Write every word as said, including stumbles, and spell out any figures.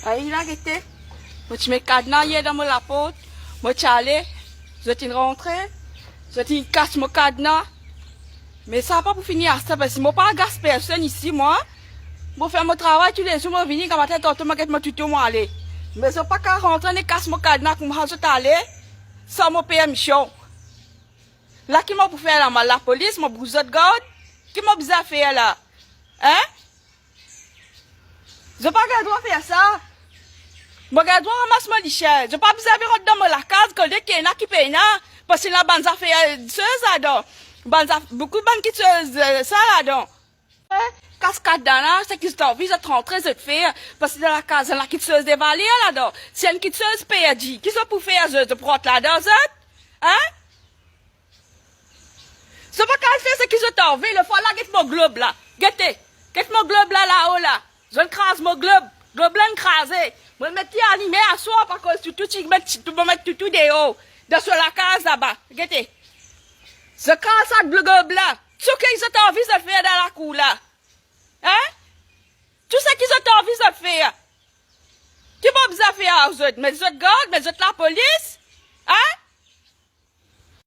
Ay la, gete. Mo ti met kadna yer dan mo laport. Mo ti ale, zot inn rantre, zot inn kas mo kadna. Me sa pa pou fini aster, paski mo pa agas personn isi, mwa. Mo fer mo travay toulezour, mo vini gramatin, tanto mo get mo toutou, mo ale. Me zot pa kav rantre, inn kas mo kadna kouma zot ale, san mo permision. La, ki mo pou fer la? Mo al lapolis, mo bouz zot gard? Ki mo bizin fer la? Hein? Zot pa gagn drwa fer sa. Mo gagn drwa ramas mo lisenn. Zot pa bizin vinn rant dan mo lakaz, kote ki ena, ki pena, paski ena bann zafer, eh, soz ladan. Bann zaf-, boukou bann kiksoz, eh, sa ladan. Eh, kas kadna la, seki zot anvi, zot rantre, zot fer, paski dan lakaz la, ena kiksoz de valer ladan. Si enn kiksoz perdi, ki zot pou fer zot? Zot pou rant ladan, zot? Hein? Zot pa kav fer seki zot anvi. Lefwa la, get mo glob la. Gete, get mo glob la, lao la. Zot kraz mo glob. Glob la inn kraze. Mo met li alime aswar, akoz toutou ti met, ti, mo met toutou deor dan so lakaz laba. Gete. Zot kraz sa glob la. Tou seki zot anvi, zot fer dan lakour la. Hein? Tou seki zot anvi, zot fer. Ki mo bizin fer ar zot? Met zot gard, met zot lapolis? Hein?